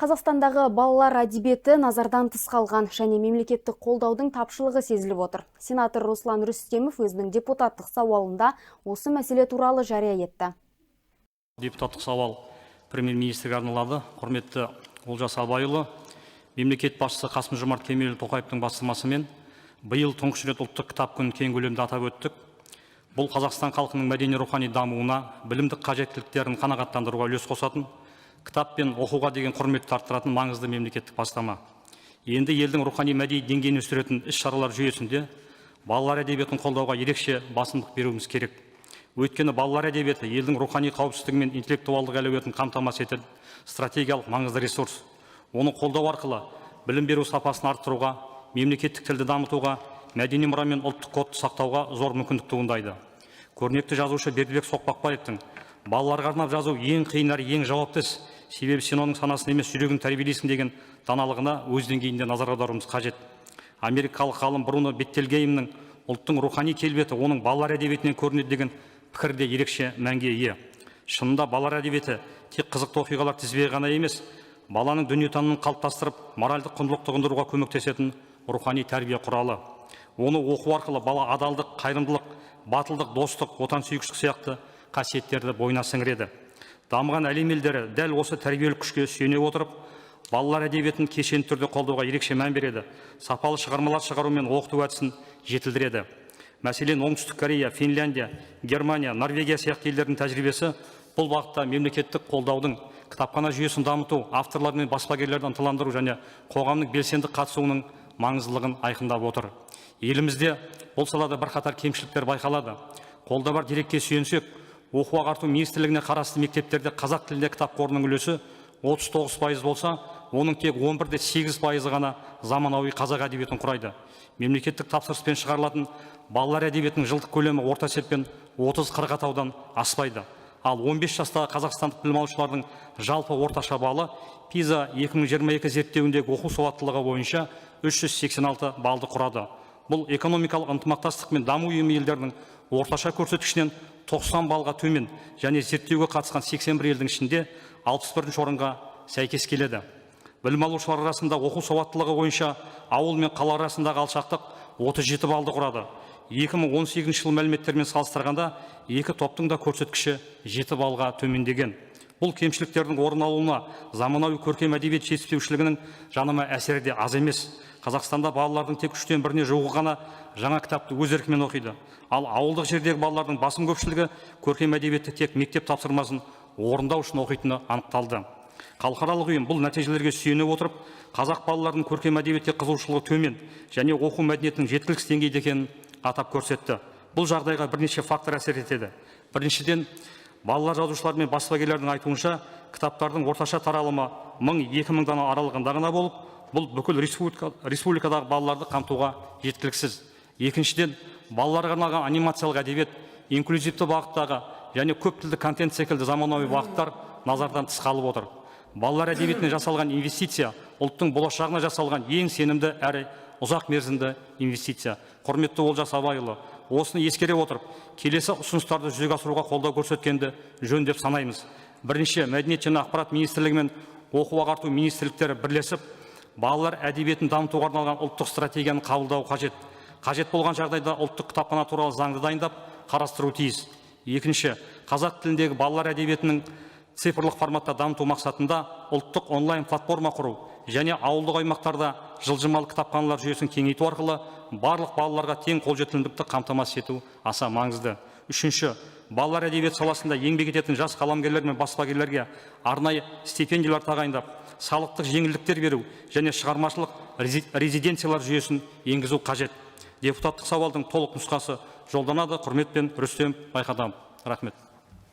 Қазақстандағы балалар әдебиеті назардан тыс қалған және мемлекеттік қолдаудың тапшылығы сезіліп отыр. Сенатор Руслан Рүстемов өзінің депутаттық сауалында осы мәселе туралы жария етті. Депутаттық сауал премьер-министрге арналады. Құрметті Олжас Абайұлы, мемлекет басшысы Қасым-Жомарт Кемелұлы Тоқаевтың бастамасымен биыл тұңғыш рет Ұлттық кітап күнін кең көлемде атап өттік. Бұл Қазақстан халқының мәдени рухани дамуына, білімдік қажеттіліктерін қанағаттандыруға үлес қосатын, кітап пен оқуға деген құрметті арттыратын маңызды мемлекеттік бастама. Енді елдің рухани мәдени деңгейін өсіретін іс-шаралар жүйесінде балалар әдебиетін қолдауға ерекше басымдық беруіміз керек. Өйткені балалар әдебиеті елдің рухани қауіпсіздігі мен интеллектуалдық әлеуетін қамтамасыз ететін стратегиялық маңызды ресурс. Оны қолдау арқылы білім беру сапасын арттыруға, мемлекеттік тілді дамытуға, мәдени мұра мен ұлттық кодты сақтауға зор мүмкіндік туындайды. Көрнекті жазушы Бердібек Соқпақбаевтың: «Балаларға арнап жазу ең қиын әрі ең жауапты іс, себебі сен оның санасын емес, жүрегін тәрбиелейсің», – деген даналығына өз деңгейінде назар аударуымыз қажет. Америкалық ғалым Бруно Беттельгеймнің «Ұлттың рухани келбеті оның балалар әдебиетінен көрінеді» деген пікірі де ерекше мәнге ие. Шынында, балалар әдебиеті тек қызықты оқиғалар тізбегі ғана емес, баланың дүниетанымын қалыптастырып, моральдық құндылықты ұғындыруға көмектесетін рухани тәрбие құралы. Оны оқу арқылы бала адалдық, қайырымдылық, батылдық, достық, отансүйгіштік сияқты қасиеттерді бойына сіңіреді. Дамыған әлем елдері дәл осы тәрбиелік күшке сүйене отырып, балалар әдебиетін кешенді түрде қолдауға ерекше мән береді, сапалы шығармалар шығару мен оқыту әдісін жетілдіреді. Мәселен, Оңтүстік Корея, Финляндия, Германия, Норвегия сияқты елдердің тәжірибесі бұл бағытта мемлекеттік қолдаудың, кітапхана жүйесін дамыту, авторлар мен баспагерлерді ынталандыру және қоғамның белсенді қатысуының маңыздылығын айқындап отыр. Елімізде бұл салада бірқатар кемшіліктер байқалады. Қолда бар дерекке сүйенсек, Оқу ағарту министрлігіне қарасты мектептерде қазақ тілінде кітап қорының үлесі 39% болса, оның тек 11,8%-ы ғана заманауи қазақ әдебиетін құрайды. Мемлекеттік тапсырыспен шығарылатын балалар әдебиетінің жылдық көлемі орта есеппен 30-40 атаудан аспайды. Ал 15 жастағы қазақстандық білім алушылардың жалпы орташа балы ПИЗА 2022 зерттеуіндегі оқу сауаттылығы бойынша 386 балды құрады. Бұл Экономикалық ынтымақтастық пен даму ұйымы елдерінің орташа көрсеткішінен 90 баллға төмен және зерттеуге қатысқан 81 елдің ішінде 61 орынға сәйкес келеді. Білім алушылар арасында оқу сауаттылығы бойынша ауыл мен қала арасындағы алшақтық 37 баллды құрады. 2018 жыл мәліметтерімен салыстырғанда, екі топтың да көрсеткіші 7 баллға төмендеген. Бұл кемшіліктердің орын алуына заманауи көркем әдебиет жетіспеушілігінің жанама әсері де аз емес. Қазақстанда балалардың тек үштен біріне жуығы ғана жаңа кітапты өз еркімен оқиды. Ал ауылдық жердегі балалардың басым көпшілігі көркем әдебиетті тек мектеп тапсырмасын орындау үшін оқитыны анықталды. Халықаралық ұйым бұл нәтижелерге сүйене отырып, қазақ балаларының көркем әдебиетке қызығушылығы төмен және оқу мәдениетінің жеткіліксіз деңгейде екенін атап көрсетті. Бұл жағдайға бірнеше фактор әсер етеді. Біріншіден, балалар жазушылары мен баспагерлердің айтуынша, кітаптардың орташа таралымы 1000-2000 дана аралығында ғана болып, бұл бүкіл республикадағы балаларды қамтуға жеткіліксіз. Екіншіден, балаларға арналған анимациялық әдебиет, инклюзивті бағыттағы және көптілді контент секілді заманауи бағыттар назардан тыс қалып отыр. Балалар әдебиетіне жасалған инвестиция – ұлттың болашағына жасалған ең сенімді әрі ұзақ мерзімді инвестиция. Құрметті Олжас Абайұлы, осыны ескере отырып, келесі ұсыныстарды жүзеге асыруға қолдау көрсеткенді жөн деп санаймыз. Бірінші, Мәдениет және ақпарат министрлігі мен Оқу ағарту министрліктері бірлесіп, балалар әдебиетін дамытуға арналған ұлттық стратегияны қабылдау қажет. Қажет болған жағдайда ұлттық кітапхана туралы заңды дайындап, қарастыру тиіс. Екінші, қазақ тіліндегі балалар әдебиетінің цифрлық форматта дамыту мақсатында ұлттық онлайн платформа құру және ауылдық аймақтарда жылжымалы кітапханалар жүйесін кеңейту арқылы барлық балаларға тең қолжетімділікті қамтамасыз ету аса маңызды. Үшінші, балалар әдебиеті саласында еңбек ететін жас қаламгерлер мен баспагерлерге арнайы стипендиялар тағайындап, салықтық жеңілдіктер беру және шығармашылық резиденциялар жүйесін енгізу қажет. Депутаттық сауалдың толық нұсқасы жолданады. Құрметпен, Рүстем Байқадамов. Рахмет.